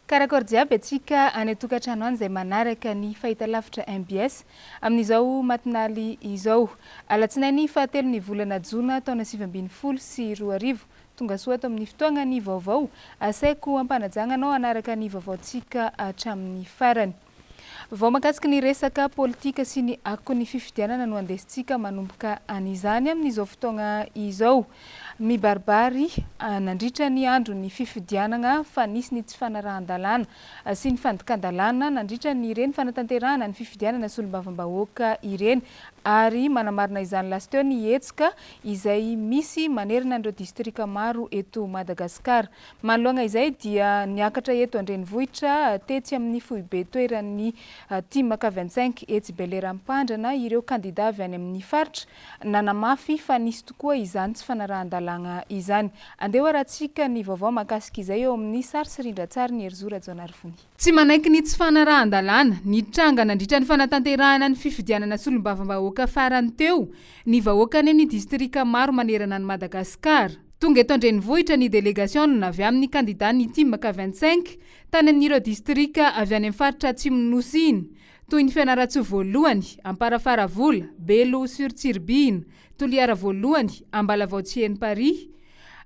Karakôry jiaby antsika any an-tokantrano any izay manaraka ny fahitalavitra mbs amin'izao matinaly izao. Alatsinainy fahatelo ny volana jona taona 2019. Tongasoa ato amin'ny fotoagnan'ny vaovao. Asaiko ampanajagna anao hanaraka ny vaovaontsika hatramin'ny farany. Vao mahakasiky ny resaka politika sy ny akon'ny fifidianana no andesintsika manomboka an'izany amin'izao fotoagna izao. Mibaribary nandritra ny andron'ny fifidianagna fa nisy ny tsy fanarahan-dalàna sy ny fandikan-dalàna nandritra ny ireny fanatanterahana ny fifidianana solombavambahoaka ireny ary manamarina izany lasteo ny hetsika izay misy manerana an'ireo distrika maro eto Madagasikara. Manoloana izay dia niakatra eto an-drenivohitra tetsy amin'ny foibe toeran'ny Tim 85 etsy Bel-Air Ampandrana ireo kandida avy any amin'ny faritra nanamafy fa nisy tokoa izany tsy fanarahan-dalàna izany. Andeha ho arahantsika ny vaovao mahakasika izay eo amin'ny sary sy rindran-tsarin'i Herizo Rajaonarivony. Tsy manaiky ny tsy fanarahan-dalàna nitranga nandritra ny fanatanterahana ny fifidianana solombavambahoaka farany teo ny vahoaka any amin'ny distrika maro manerana an'i Madagasikara. Tonga eto an-drenivohitra ny delegasiona avy amin'ny kandidà ny Tim K 25 tany amin'ireo distrika avy any amin'ny faritra atsimon'ny Nosy iny, toy ny Fianarantsoa voalohany, Amparafaravola, Belo sur Tsiribihina, Toliara voalohany, Ambalavao Tsienimparihy.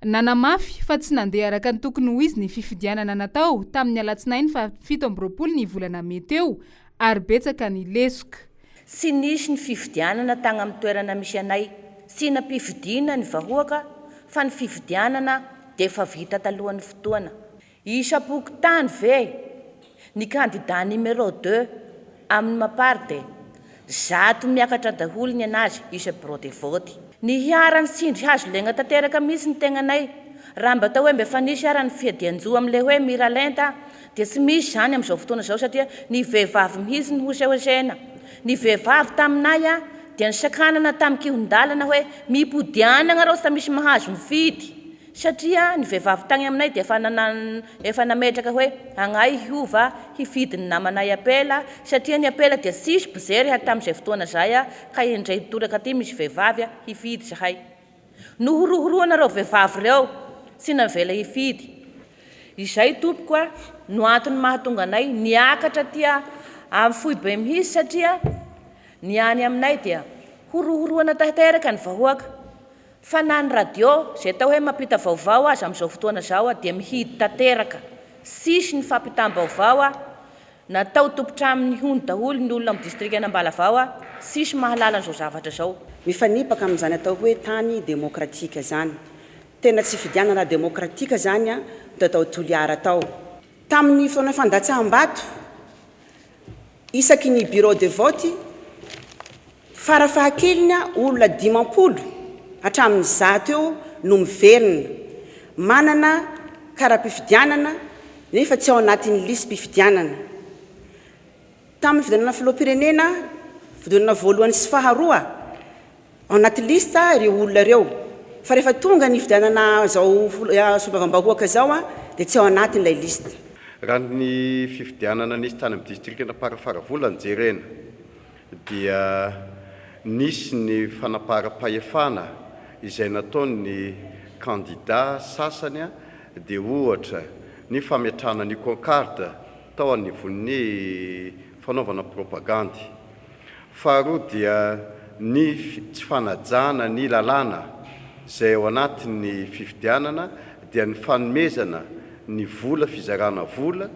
Nanamafy fa tsy nandeha araka ny tokony ho izy ny fifidianana natao tamin'ny alatsinainy faha 27 ny volana mey teo ary betsaka ny lesoka. Tsy nisy ny fifidianana tagny amin'ny toerana misy anay. Tsy nampifidiana ny vahoaka fa ny fifidianana dia efa vita talohan'ny fotoana. Isam-pokontany ve ny kandida numéro deux amin'ny mapar dia 100 miakatra daholo ny anazy isa bureau de vote. Niharan'ny tsindry hazo lena tanteraka mihitsy ny tegnanay. Raha mba atao hoe mba efa nisy ara ny fiadian-jo amin'ilay hoe miralenta dia tsy misy izany amin'izao fotoana izao satria ny vehivavy mihitsy no hosehosena. Ny vehivavy taminay dia nisakanana tamin'ny kihon-dalana hoe mipodiana nareo tsy misy mahazo mifidy satria ny vehivavy tagny aminay dia efa efa nametraka hoe agnay hiova hifidy ny namanay apela satria ny apela dia tsisy mpijery hatramin'izay fotoana izay ka indray toraka aty misy vehivavy hifidy zahay. Nohorohoroana ireo vehivavy ireo, tsy navela hifidy. Izay tompoko a, no antony mahatonga anay niakatra aty amin'ny foibe mihitsy satria ny any aminay dia horohoroana tanteraka ny vahoaka fa na ny radio izay atao hoe mampita vaovao aza amin'izao fotoana izao dia mihidy tanteraka, tsisy ny fampitam-baovao Natao tompon-trano mihono daholo ny olona amin'ny distrikan'Ambalavao a! Tsisy mahalala an'izao zavatra izao. Mifanipaka amin'izany atao hoe tany demokratika izany. Tena tsy fidianana demokratika izany no tao Toliara tao. Tamin'ny fotoana fandatsaham-bato isaky ny bureau de vote, Farafahakeliny olona 50 hatramin'ny 100 eo no miverina manana kara-pifidianana nefa tsy ao anatin'ny lisi-pifidianana. Tamin'ny fifidianana filoham-pirenena, fifidianana voalohany sy faharoa, ao anaty lista ireo olona ireo fa rehefa tonga ny fifidianana izao solombavambahoaka izao dia tsy ao anatin'ilay lista. Raha ny fifidianana nisy tany amin'ny distrikan'Amparafaravola no jerena dia nisy ny fanaparam-pahefana izay nataon'ny kandida sasany dia ohatra ny fametrahana ny concard tao anivon'ny fanaovana propagandy. Faharoa dia ny tsy fanajana ny lalàna izay ao anatin'ny fifidianana dia ny fanomezana ny vola fizarana vola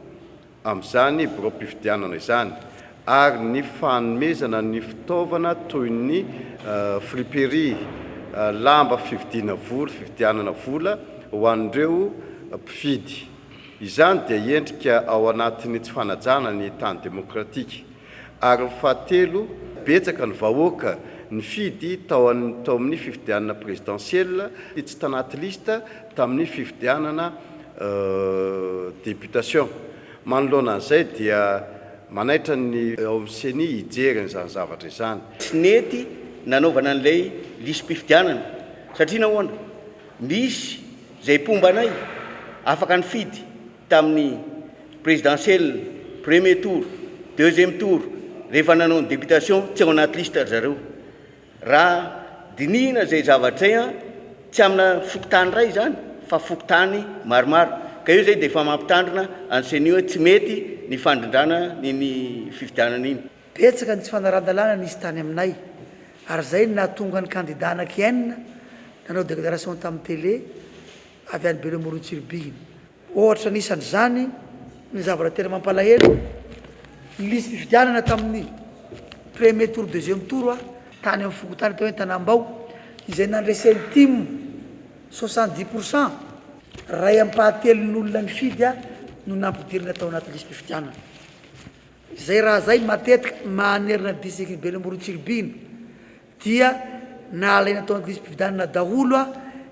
amin'izany biraom-pifidianana izany ary ny fanomezana ny fitaovana toy ny friperie, lamba fividiana vola, fividianana vola ho an'ireo mpifidy. Izany dia endrika ao anatin'ny tsy fanajana ny tany demokratika. Ary ny fahatelo, betsaka ny vahoaka nifidy tao tao amin'ny fifidianana présidentielle tsy tanaty liste tamin'ny fifidianana députation. Manoloana an'izay dia manaitra ny ao amin'ny ceni hijery an'izany zavatra izany. Tsy nety nanaovana an'ilay lisi-pifidianana satria nahoana? Misy izay mpomba anay afaka nifidy tamin'ny présidentielle, premier tour, deuxième tour, rehefa nanao ny députation tsy ao anaty liste ry zareo. Raha dinihina izay zavatra izay an, tsy amina fokontany iray izany fa fokontany maromaro. Ka io izay dia efa mampitandrina an'ny Ceni hoe tsy mety ny fandrindrana iny fifidianana iny. Betsaka ny tsy fanarahan-dalàna nisy tany aminay ary izay no nahatonga ny kandida anaky enina nanao déclaration tamin'ny télé avy any Belo Morontsiribihina. Ohatra anisan'izany ny zavatra tena mampalahelo, ny lisi-pifidianana tamin'ny premier tour deuxième tour tany amin'ny fokontany atao hoe Tanambao izay nandresen'ny tim 70%, iray ampahatelon'olona nifidy no nampidirina tao anaty lisi-pifidianana. Izay raha izay matetika manerana ny distrikan'i Belo Morontsiribihina dia nalaina tao anaty lisi-pifidianana daholo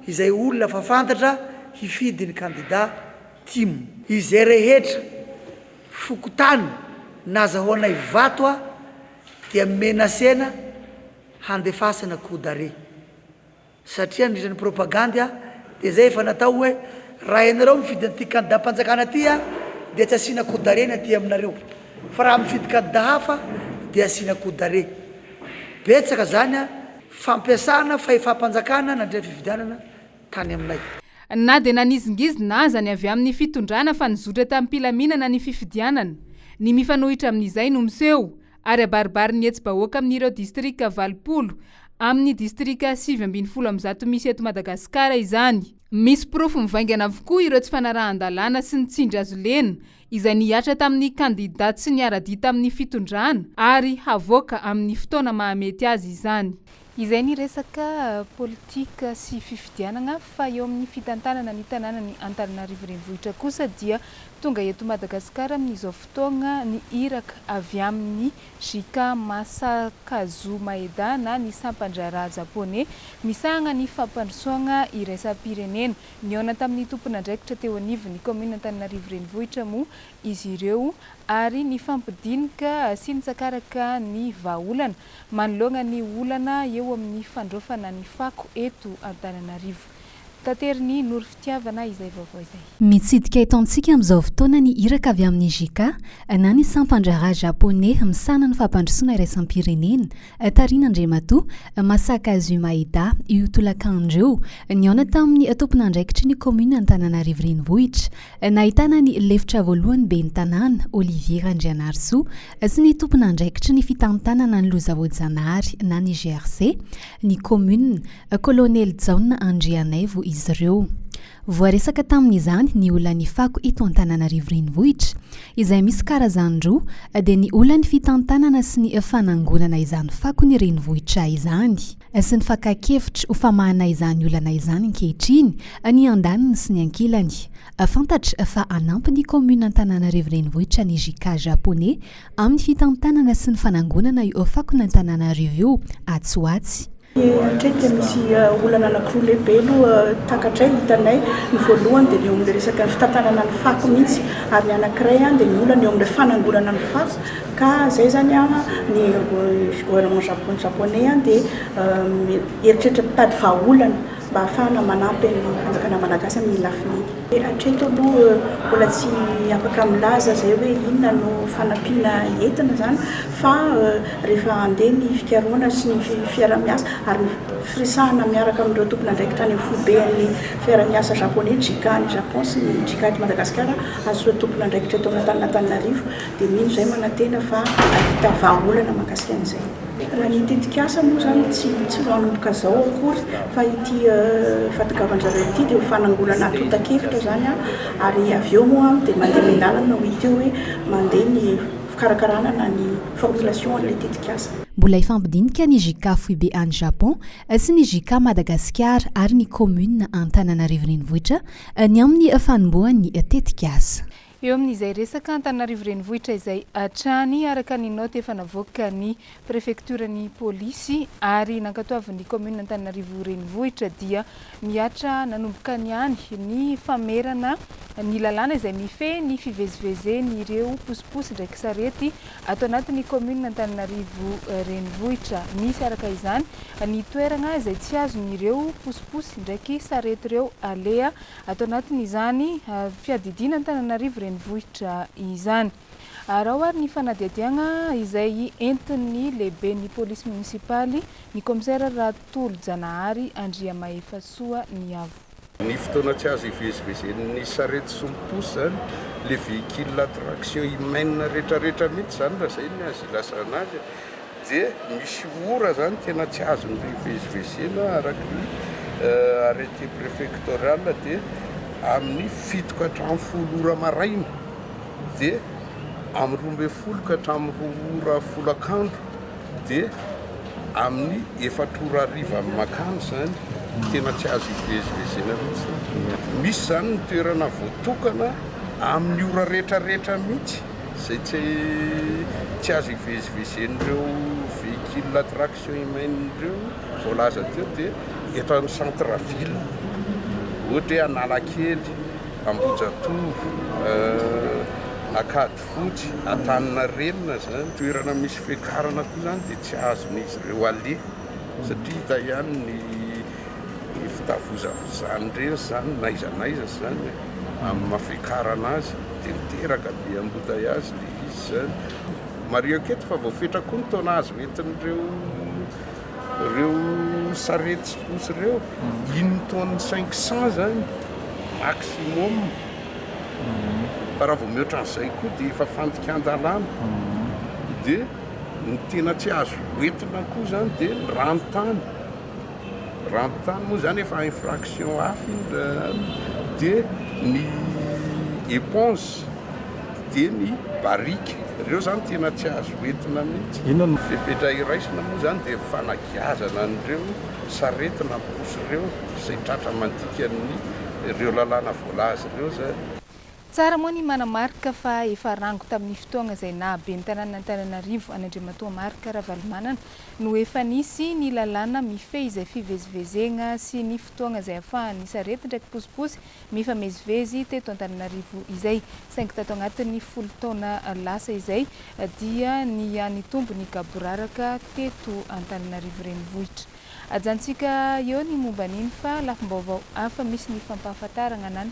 izay olona fa fantatra hifidy ny kandida tim. Izay rehetra fokontany nazahoanay vato dia menacena handefasana coup d'arrêt. Satria nandritra ny propagandy dia zay efa natao hoe raha ianareo mifidy an'ity kandidam-panjakana ity dia tsy asiana coup d'arrêt ny aty aminareo fa raha mifidy kandida hafa dia asiana coup d'arrêt. Betsaka zany fampiasana fahefam-panjakana nandritra ny fifidianana tany aminay. Na dia nanizingizina aza ny avy amin'ny fitondrana fa nizotra tamim-pilaminana ny fifidianana, ny mifanohitra amin'izay no miseho ary abaribarin'ny hetsi-bahoaka amin'ireo distrika 80 amin'ny distrika 119 misy eto Madagasikara izany. Misy porofo mivaingana avokoa ireo tsy fanarahan-dalàna sy ny tsindry azo lena izay nihatra tamin'ny kandidà tsy niara-dia tamin'ny fitondrana ary havoaka amin'ny fotoana mahamety azy izany. Izay ny resaka politika sy fifidianana fa eo amin'ny fitantanana ny tanànan'i Antananarivo Renivohitra kosa dia tonga eto Madagasikara amin'izao fotoagna ny iraka avy amin'ny JICA Masakazu Maeda na ny sampan-draharaha Japoney misahagna ny fampandrosoagna iraisam-pirenena. Nihaona tamin'ny tompon'andraikitra teo anivon'ny kaominina Antananarivo Renivohitra moa izy ireo ary nifampidinika sy nitsakaraka ny vahaolana manoloana ny olana eo amin'ny fandraofana ny fako eto Antananarivo. Taterin'i Noro Fitiavana izay vaovao izay. Mitsidika eto amintsika amin'izao fotoana ny iraka avy amin'ny JICA na ny sampan-draharaha Japoney misahana ny fampandrosoana iraisam-pirenena, tarihin'Andriamatoa Masakazu Maeda io tolakandro io. Nihaona tamin'ny tompon'andraikitry ny kaominina Antananarivo Renivohitra, nahitana ny lefitra voalohany ben'ny tanàna, Olivier Randrianarisoa, sy ny tompon'andraikitry ny fitantanana ny loza voajanahary na ny GRC, ny kaominina, Kolonely Jaona Andrianaivo izy ireo. Voaresaka tamin'izany ny olan'ny fako eto Antananarivo Renivohitra, izay misy karazany roa, dia ny olan'ny fitantanana sy ny fanangonana izany fako ny renivohitra izany, sy ny fakan-kevitra ho famahana izany olana izany ankehitriny ny andaniny sy ny ankilany. Fantatra fa hanampy ny kaominina Antananarivo Renivohitra ny JICA Japoney amin'ny fitantanana sy ny fanangonana io fakon'Antananarivo io atsy ho atsy. Hatreto dia misy olana anankiroa lehibe aloha takatray, hitanay. Ny voalohany dia ny eo amin'ilay resaka fitantanana ny fako mihitsy ary ny anankiray dia ny olana eo amin'ilay fanangonana ny fako. Ka izay izany ny gouvernement japoney dia mieritreritra mitady vahaolana mba hahafahana manampy ny fanjakana malagasy amin'iny lafiny iny. Hatreto aloha mbola tsy afaka milaza izay hoe inona no fanampiana entina izany fa rehefa handeha ny fikarohana sy ny fiaraha-miasa ary ny firesahana miaraka amin'ireo tompon'andraikitra any amin'ny foiben'ny fiaraha-miasa japoney, JICA any Japon sy ny JICA eto Madagasikara ary ireo tompon'andraikitra eto amin'Antananarivo dia mino izahay manantena fa hahita vahaolana mahakasika an'izay. Raha ny tetikasa moa izany tsy tsy manomboka izao akory fa ity fahatongavan-dry zareo ity dia ho fanangonana antontan-kevitra izany ary avy eo moa dia mandeha miandalana ho hita eo hoe mandeha ny fikarakarana na ny formulation an'ilay tetikasa. Mbola hifampidinika ny JICA foibe any Japon sy ny JICA Madagasikara ary ny kaominina Antananarivo Renivohitra ny amin'ny fanombohan'ny tetikasa. Eo amin'izay resaka Antananarivo Renivohitra izay hatrany, araka ny naoty efa navoakan'ny prefektioran'ny polisy ary nankatoavin'ny kaominina Antananarivo Renivohitra dia mihatra nanomboka niany ny famerana ny lalàna izay mifehy ny fivezivezen'ireo posiposy ndraiky sarety ato anatin'ny kaominina Antananarivo Renivohitra. Misy araka izany ny toerana izay tsy azon'ireo posiposy ndraiky sarety ireo aleha Ato anatin'izany fiadidiana Antananarivo Renivohitra izany. Araho ary ny fanadihadiagna izay entin'ny lehiben'ny polisy monisipaly, ny kaomisera Ratolojanahary Andriamahefasoa Niavo. Ny fotoana tsy azo ivezivezen'ny sarety sy ny posy izany, le véhicule à traction humaine retraretra mihitsy izany raha izay ny azo ilazana azy dia misy ora izany tena tsy azon'ireo ivezivezena araka ny arrêté préfectoral dia amin'ny fito ka hatramin'ny folo ora maraina dia amin'ny 12 ka hatramin'ny 2 ora folakandro dia amin'ny efatra ora hariva makany izany tena tsy azo ivezivezena mihitsy. Misy izany ny toerana voatokana amin'ny ora rehetrarehetra mihitsy izay tsy tsy azo ivezivezen'ireo véhicule à traction humaine ireo voalaza teo dia eto amin'ny centre ville ohatra hoe Analakely, Ambohijatovo, Ankadifotsy. Fotsy, Antaninarenina izany. Toerana misy fiakarana koa izany dia tsy azon'izy ireo aleha satria hita ihany ny fitavozavozan'ireny izany n'aiza n'aiza izany amin'ny maha fiakarana azy dia miteraka be embouteillage ilay izy izany. Mariho aketo fa voafetra koa ny taona azo entin'ireo ireo sarety sy posy ireo, une tonne 500 izany maximum. Fa raha vao mihoatra an'izay koa dia efa fandikan-dalàna. Dia ny tena tsy azo hoentina koa izany dia ny ranontany. Ranontany moa izany efa infraction hafa iny raha dia ny éponge, dia ny barrique. Ireo izany tena tsy azo hoentina mihitsy. Inona no fepetra iraisana moa izany dia ny fanagiazana an'ireo sarety na posy ireo izay tratra mandika ny ireo lalàna voalaza ireo izany. Tsara moa ny manamarika fa efa rango tamin'ny fotoagna izay naha ben'ny tanànan'Antananarivo an'Andriamatoa Marc Ravalomanana no efa nisy ny lalàna mifehy izay fivezivezegna sy ny fotoagna izay afahan'ny sarety ndraiky posiposy mifamezivezy teto Antananarivo izay saingy tato agnatin'ny folo taona lasa izay dia niha-nitombo ny gaboraraka teto Antananarivo renivohitra. Ajanontsika eo ny momba an'iny fa lafim-baovao hafa misy ny fampahafantaragna na ny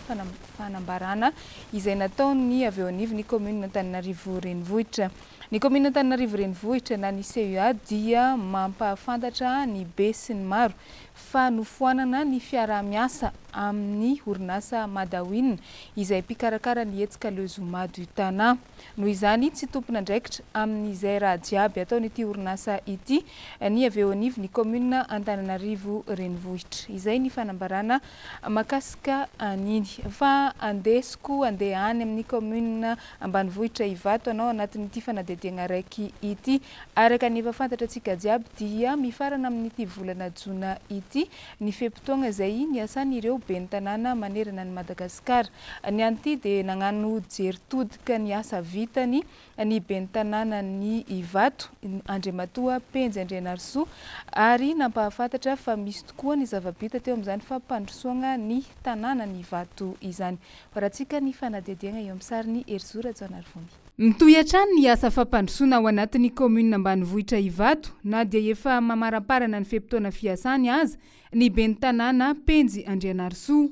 fanambarana izay nataon'ny avy eo anivon'ny kaominina Antananarivo Renivohitra. Ny kaominina Antananarivo Renivohitra na ny CUA dia mampahafantatra ny be sy ny maro fa nofoanana ny fiaraha-miasa amin'ny orinasa Madawin izay mpikarakara ny hetsika Le Zoma du Tana. Noho izany, tsy tompon'andraikitra amin'izay raha jiaby ataon'ity orinasa ity ny avy eo anivon'ny kaominina Antananarivo Renivohitra. Izay ny fanambarana makasika an'iny. Fa andesiko andeha any amin'ny kaominina ambanivohitra Ivato anao anatin'ity fanadihadiagna araiky ity. Araka ny efa fantatratsika jiaby dia mifarana amin'ity volana jona ity ny fe-potoagna izay niasan'ireo ben'ny tanàna manerana an'i Madagasikara. Ny an'ity dia nagnano jery todika ny asa vitany ny ben'ny tanànan'i Ivato, Andriamatoa Penjy Andrianarisoa, ary nampahafantatra fa misy tokoa ny zava-bita teo amin'izany fampandrosoagna ny tanànan'Ivato izany. Horatsika ny fanadihadiagna eo amin'ny sarin'i Herizo Rajaonarivony. Mitohy hatrany ny asa fampandrosoana ao anatin'ny kaominina ambanivohitra Ivato na dia efa mamaramparana ny fe-potoana fiasany aza ny ben'ny tanàna Penjy Andrianarisoa.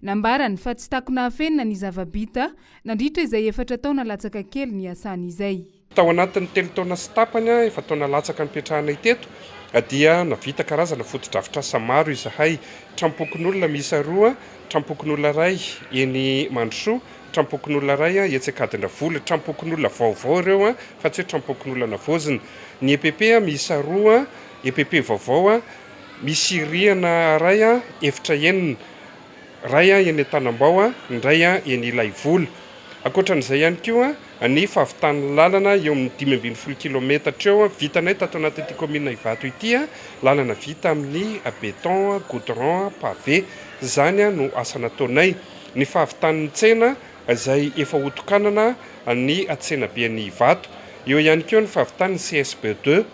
Nambarany fa tsy takona afenina ny zava-bita nandritra izay efatra taona latsaka kely niasany izay. Tao anatin'ny telo taona sy tapany, efa-taona latsaka nipetrahanay teto, dia navita karazana fotodrafitrasa maro izahay. Tranompokonolona miisa roa, tranompokonolona iray eny Mandrosoa, tranompokonolona iray etsy Ankadindravola. Tranompokonolona vaovao ireo fa tsy hoe tranompokonolona navaozina. Ny EPP miisa roa, EPP vaovao Misy rihana iray, efitra enina. Iray eny Antanambao, ny iray eny Ilaivola. Ankoatra an'izay ihany koa, ny fahavitan'ny lalana eo amin'ny 15 kilometatra eo, vitanay tato anatin'ity kaominina Ivato ity, lalana vita amin'ny béton, goudron, pavé. Izany no asa nataonay. Ny fahavitan'ny tsena izay efa hotokanana ny tsenaben'i Ivato. Eo ihany koa ny fahavitan'ny CSB deux.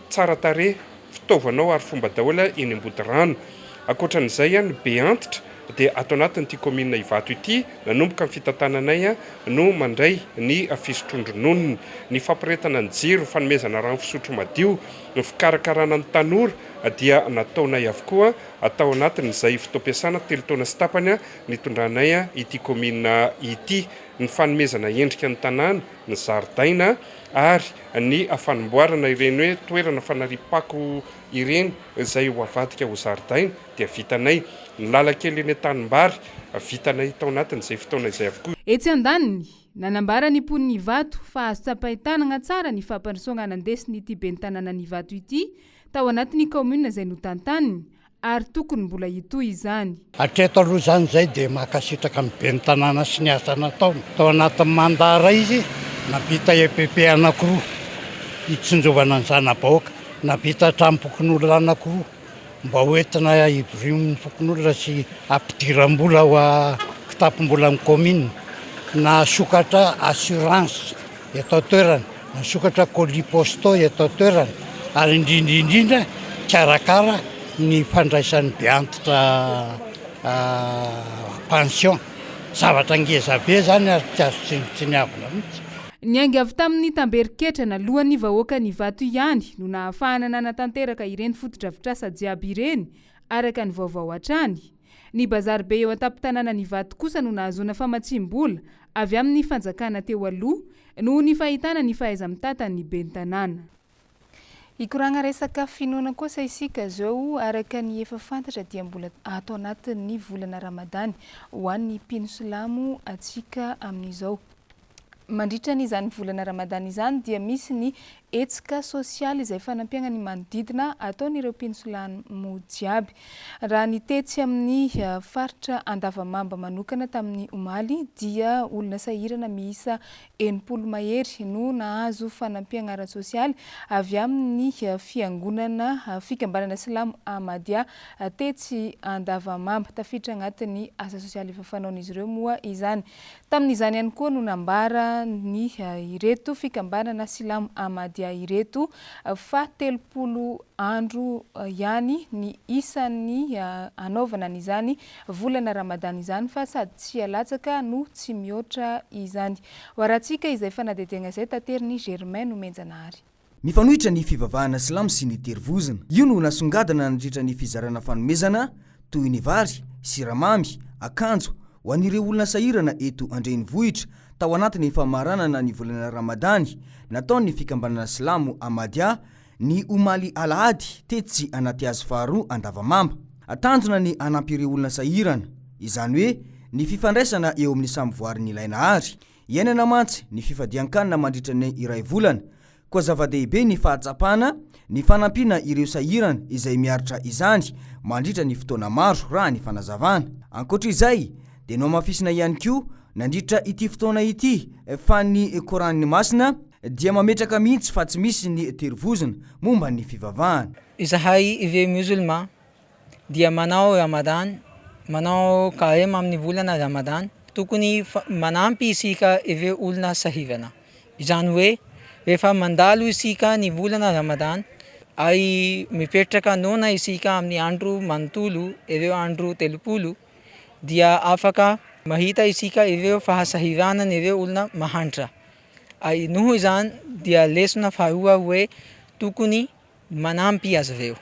Tsara tarehy, fitaovana ao ary fomba daholo eny Ambodirano. Ankoatra an'izay, ny be antitra dia ato anatin'ity kaominina Ivato ity, nanomboka ny fitantananay no mandray ny fisotroan-drononony. Ny fampiretana ny jiro, fanomezana rano fisotro madio, ny fikarakarana ny tanora dia nataonay avokoa tao anatin'izay fotoam-piasana telo taona sy tapany nitondranay ity kaominina ity. Ny fanomezana endrika ny tanàna, ny zaridaina ary ny fanamboarana ireny hoe toerana fanariam-pako ireny izay ho avadika ho zaridaina dia vitanay. Ny lalan-kely eny an-tanimbary, vitanay tao anatin'izay fotoana izay avokoa. Etsy andaniny, nanambara ny mponin'Ivato fa azo tsapain-tanagna tsara ny fampandrosoagna nandesin'ity ben'ny tanànan'Ivato ity tao anatin'ny kaominina izay notantaniny ary tokony mbola hitohy izany. Hatreto aloha izany izay dia mankasitraka ny ben'ny tanàna sy ny asa nataony. Tao anatin'ny mandat iray izy, nampita EPP anankiroa hitsinjovana ny zana-bahoaka, nampita tranom-pokonolona anankiroa mba ho entina hivorian'ny fokonolona sy hampidiram-bola ho kitapom-bolan'ny kaominina, nahasokatra assurance eto an-toerana, nisokatra colis postaux eto an-toerana ary indrindra indrindra nikarakara ny fandraisan'ny be antitra pension. Zavatra ngeza be izany ary tsy azo tsinontsiniavina mihitsy. Niainga avy tamin'ny tamberin-ketra naloan'ny vahoakan'Ivato ihany no nahafahana nanatanteraka ireny fotodrafitrasa jiaby ireny, araka ny vaovao hatrany. Ny bazary be eo an-tampon-tanànan'Ivato kosa no nahazoana famatsiam-bola avy amin'ny fanjakana teo aloha noho ny fahitana ny fahaiza-mitantan'ny ben'ny tanàna. Hikoragna resaka finoana kosa isika zao, araka ny efa fantatra dia mbola ato anatin'ny volana Ramadany ho an'ny mpino silamo antsika amin'izao. Mandritra ny izany volana Ramadany izany dia misy ny hetsika sosialy izay fanampiagna ny manodidina ataon'ireo mpino silamo jiaby. Raha ny tetsy amin'ny faritra Andavamamba manokana tamin'ny omaly dia olona sahirana miisa 60 mahery no nahazo fanampiagna ara-tsosialy avy amin'ny fiangonana fikambanana silamo Ahmadiyya tetsy Andavamamba. Tafiditra agnatin'ny asa sosialy efa fanaon'izy ireo moa izany. Tamin'izany ihany koa no nambaran'ny ireto fikambanana silamo Ahmadiyya ireto fa 30 andro ihany ny isan'ny hanaovana an'izany volana Ramadany izany fa sady tsy alatsaka no tsy mihoatra izany. Ho arahantsika izay fanadihadiagna izay taterin'i Germain Nomenjanahary. Mifanohitra ny fivavahana silamo sy ny terivozona. Io no nasongadina nandritra ny fizarana fanomezana toy ny vary, siramamy, akanjo ho an'ireo olona sahirana eto an-drenivohitra tao anatin'ny famaranana ny volana Ramadany nataon'ny fikambanana silamo Ahmadiyya ny omaly alahady tetsy Anatihazo faharoa Andavamamba. Tanjona ny hanampy ireo olona sahirana, izany hoe ny fifandraisana eo amin'ny samy voarin'ilay Nahary. Iainana mantsy ny fifadian-kanina mandritra ny iray volana, koa zava-dehibe ny fahatsapana ny fanampiana ireo sahirana izay miaritra izany mandritra ny fotoana maro, raha ny fanazavana. Ankoatra izay dia nohamafisina ihany koa nandritra ity fotoana ity fa ny Kor'âny masina dia mametraka mihitsy fa tsy misy ny terivozona momba ny fivavahana. Izahay ireo musulman dia manao Ramadan, manao carême amin'ny volana Ramadan, tokony manampy isika ireo olona sahirana. Izany hoe rehefa mandalo isika ny volana Ramadan ary mipetraka noana isika amin'ny andro manontolo, ireo andro 30, dia afaka mahita isika ireo fahasahiranan'ireo olona mahantra. Ary noho izany dia lesona faharoa hoe tokony Manampy azy ireo.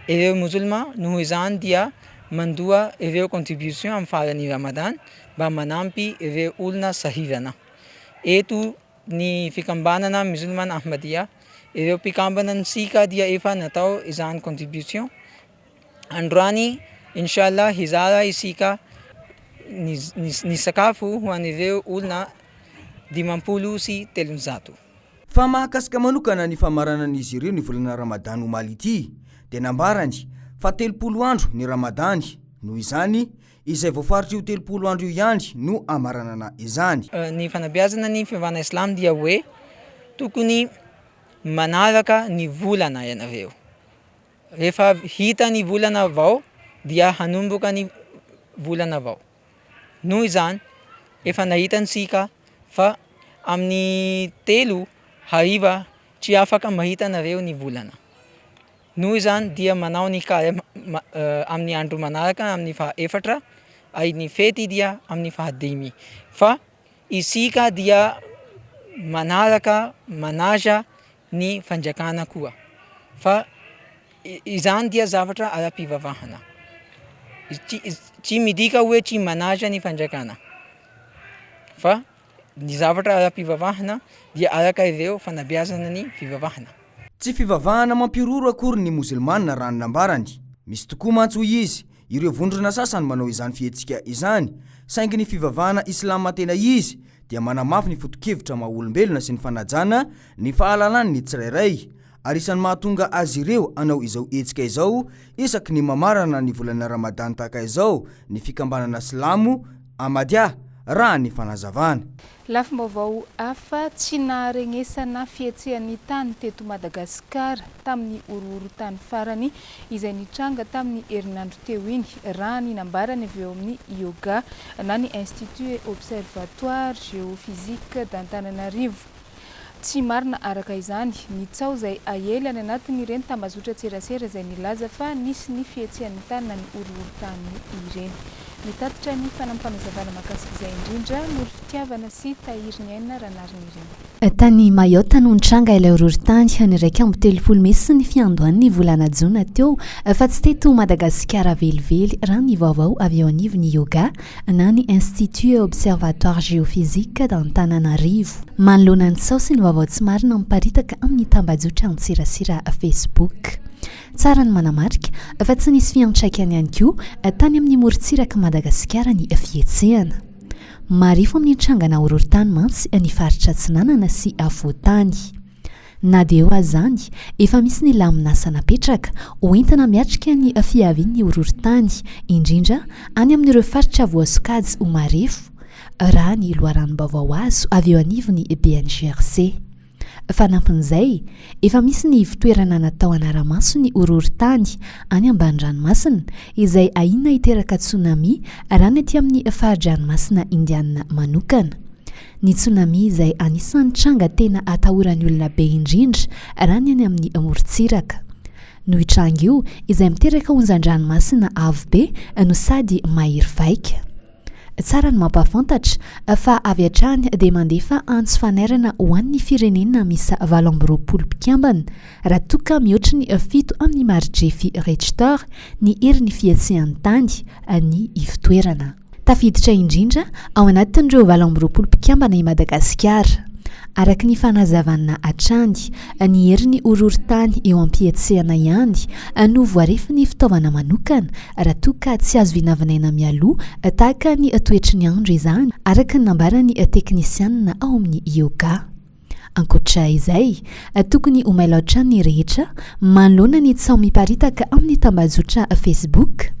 Ireo Mozilma noho izany dia mandoa ireo contribution amin'ny faran'ny Ramadan mba manampy ireo olona sahirana. Eto ny fikambanana Musulman Ahmadiyya, ireo mpikambana antsika dia efa natao izany contribution. Androany Inshallah hizara isika ny sakafo ho an'ireo olona 350. Fa mahakasika manokana ny famaranan'izy ireo ny volana Ramadany omaly ity dia nambarany fa 30 andro ny Ramadany, noho izany, izay voafaritr'io 30 andro io ihany no hamaranana izany. Ny fanabeazana ny fivavahana islamo dia hoe tokony manaraka ny volana ianareo. Rehefa hita ny volana vao dia hanomboka ny volana vao. Noho izany, efa nahita antsika fa amin'ny 3 hariva tsy afaka mahita anareo ny volana. Noho izany dia manao ny carême amin'ny andro manaraka amin'ny faha efatra ary ny fety dia amin'ny faha dimy. Fa isika dia manaraka manaja ny fanjakana koa fa izany dia zavatra ara-pivavahana. Tsy midika hoe tsy manaja ny fanjakana fa ny zavatra ara-pivavahana dia araka ireo fanabeazana ny fivavahana. Tsy fivavahana mampihorohoro akory ny mozilmana raha ny nambarany. Misy tokoa mantsy hoy izy. ireo vondrona sasany manao izany fihetsika izany, saingy ny fivavahana Islam tena izy dia manamafy ny foto-kevitra maha olombelona sy ny fanajana ny fahalalan'ny tsirairay, ary isan'ny mahatonga azy ireo hanao izao hetsika izao isaky ny mamarana ny volana Ramadan tahaka izao ny fikambanana silamo Ahmadiyya, raha ny fanazavana. Lafim-baovao hafa, tsy naharegnesana fihetsehan'ny tany teto Madagasikara tamin'ny horohorontany farany izay nitranga tamin'ny herinandro teo iny, raha ny nambarany avy eo amin'ny IOGA na ny Institut et Observatoire Géophysique d'Antananarivo. Tsy marina araka izany ny tsaho izay aely any anatin'ireny tambazotran-tserasera izay nilaza fa nisy ny fihetsehan'ny tany na ny horohorontany ireny. Nitatitra ny fanampim-panazavana mahakasika izay indrindra Noro Fitiavana sy Tahiriniaina Ranarinirina. Tany Mayotte no nitranga ilay horohorontany ny 31 mey sy ny fiandohan'ny volana jona teo fa tsy teto Madagasikara velively raha ny vaovao avy eo anivon'ny IOGA na ny Institut et Observatoire Géophysique d'Antananarivo. Manoloana ny tsaho sy ny vaovao tsy marina miparitaka amin'ny tambajotran-tserasera Facebook. Tsara ny manamarika fa tsy nisy fiantraikany ihany koa tany amin'ny morontsirak'i Madagasikara ny fihetsehana. Marefo amin'ny trangana horohorontany mantsy ny faritra Atsinanana sy Afovoantany. Na dia eo aza izany, efa misy ny lamin'asa napetraka ho entina miatrika ny fiavian'ny horohorontany, indrindra any amin'ireo faritra voasokajy ho marefo, raha ny loharanom-baovao azo avy eo anivon'ny BNGRC. Fanampin'izay, efa misy ny ivon-toerana natao hanara-maso ny horohorontany any ambany ranomasina, izay ahiana hiteraka tsunami raha ny aty amin'ny fari-dranomasina Indiana manokana. Ny tsunami izay anisan'ny tranga tena atahoran'ny olona be indrindra raha ny any amin'ny morontsiraka. No io tranga io izay miteraka onjan-dranomasina avo be no sady mahery vaika. Tsara ny mampahafantatra fa avy hatrany dia mandefa antso fanairana ho an'ny firenena miisa 28 mpikambana raha toa ka mihoatry ny fito amin'ny maridrefy Richter ny herin'ny fihetsehan'ny tany ny ivotoerana. Tafiditra indrindra ao anatin'ireo 28 mpikambana i Madagasikara. Araka ny fanazavana hatrany, ny herin'ny horohorontany eo am-pihetsehana ihany no voarefin'ny fitaovana manokana raha toa ka tsy azo vinavinaina mialoha tahaka ny toetry ny andro izany, araka ny nambaran'ny teknisianina ao amin'ny IOGA. Ankoatra izay, tokony ho mailo hatrany ny rehetra manoloana ny tsaho miparitaka amin'ny tambajotra Facebook.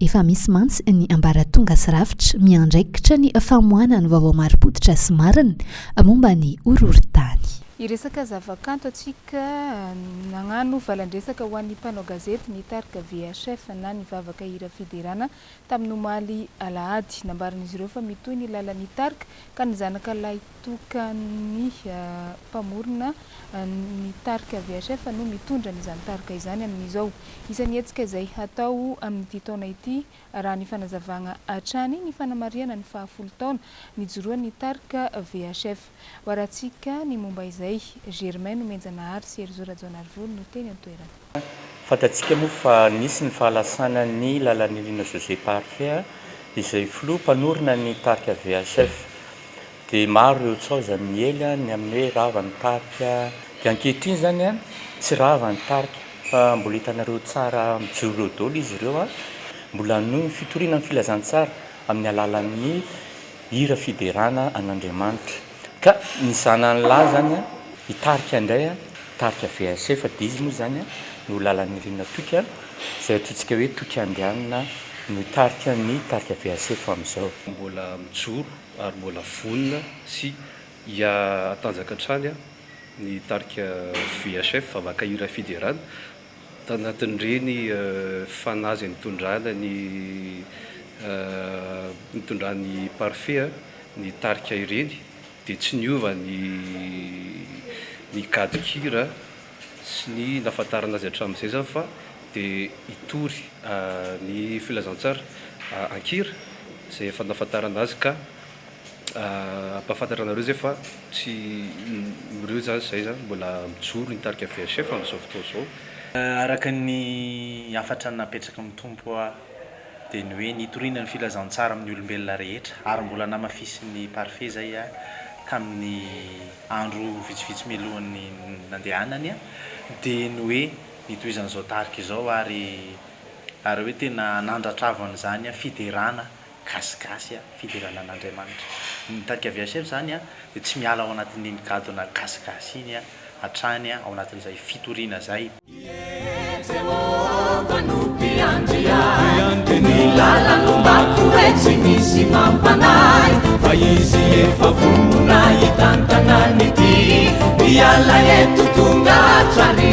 Efa misy mantsy ny ambaratonga sy rafitra miandraikitra ny famoahana ny vaovao marim-pototra sy marina momba ny horohorontany. Hiresaka zavakanto antsika, nagnano valan-dresaka ho an'ny mpanao gazety ny tarika VHF na ny Vavaka Hira Fiderana tamin'ny omaly alahady. Nambaran'izy ireo fa mitohy ny lalan'ny tarika ka ny zanaka lahy tokan'ny mpamorona ny tarika VHF no mitondra an'izany tarika izany amin'izao. Isan'ny hetsika izay hatao amin'ity taona ity raha ny fanazavagna hatrany ny fanamarihana ny fahafolo taona nijoroan'ny tarika VHF. Hoarahantsika ny momba izay. Germain Nomenjanahary sy Herizo Rajaonarivelo no teny an-toerana. Fantatsika moa fa nisy ny fahalasanan'i Lalanirina José Parfait izay filoha mpanorina ny tarika VHF. Dia maro ireo tsaho izay miely ny amin'ny hoe rava ny tarika. Dia ankehitriny izany tsy rava ny tarika fa mbola hitanareo tsara mijoro eo daholo izy ireo. Mbola hanohy ny fitoriana ny filazantsara amin'ny alalan'ny hira fiderana an'Andriamanitra. Ka ny zanany lahy izany hitarika indray, tarika VHF dia izy moa izany no Lalanirina Toky izay antsointsika hoe Toky Andrianina no hitarika ny tarika VHF amin'izao. Mbola mijoro ary mbola vonona sy hihatanjaka hatrany ny tarika VHF, Vavaka Hira Fiderana, tanatin'ireny fanahy izay nitondrana ny nitondran'i Parfait ny tarika ireny dia tsy niova ny ny gadon-kira sy ny nahafantarana azy hatramin'izay izany fa dia hitory ny filazantsara an-kira izay efa nahafantarana azy ka hampahafantatra anareo izay fa tsy ireo izany izay izany mbola mijoro ny tarika VHF amin'izao fotoana izao. Araka ny hafatra napetraky ny Tompo ahy dia ny hoe nitoriana ny filazantsara amin'ny olombelona rehetra ary mbola namafisin'ny Parfait izay tamin'ny andro vitsivitsy mialohan'ny nandehanany dia ny hoe nitohizan'izao tarika izao ary. Ary hoe tena hanandratra avo an'izany fiderana gasigasy, fiderana an'Andriamanitra. Ny tarika VHF izany dia tsy miala ao anatin'iny gadona gasigasy iny hatrany ao anatin'izay fitoriana izay. Jehovah no mpiandry ahy, ny lalany ombako e tsy misy mampanahy, fa izy efa vonona hitantana ny dia, miala eto tonga hatrany.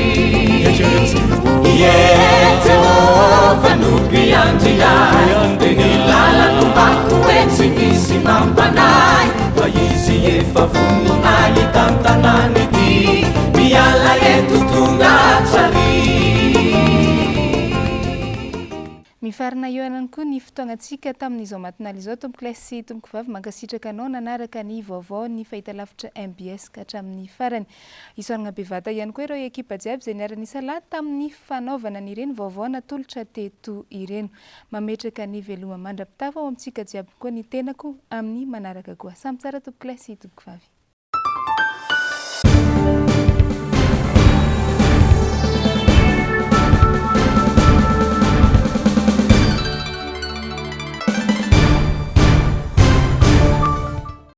Ie, Jehovah no mpiandry ahy, ny lalany ombako e tsy misy mampanahy, fa izy efa vonona hitantana ny dia, miala eto tonga hatrany. Mifarana eo ihany koa ny fotoagnantsika tamin'izao matinaly izao tompokolahy sy tompokovavy mankasitraka anao nanaraka ny vaovao ny fahitalavitra mbs ka hatramin'ny farany. Isaoragna bevata ihany koa ireo ekipa jiaby izay niara-nisalahy tamin'ny fanaovana an'ireny vaovao natolotra teto ireny. Mametraka ny veloma mandra-pitafa ho amintsika jiaby koa ny tenako amin'ny manaraka koa. Samy tsara tompokolahy sy tompokovavy.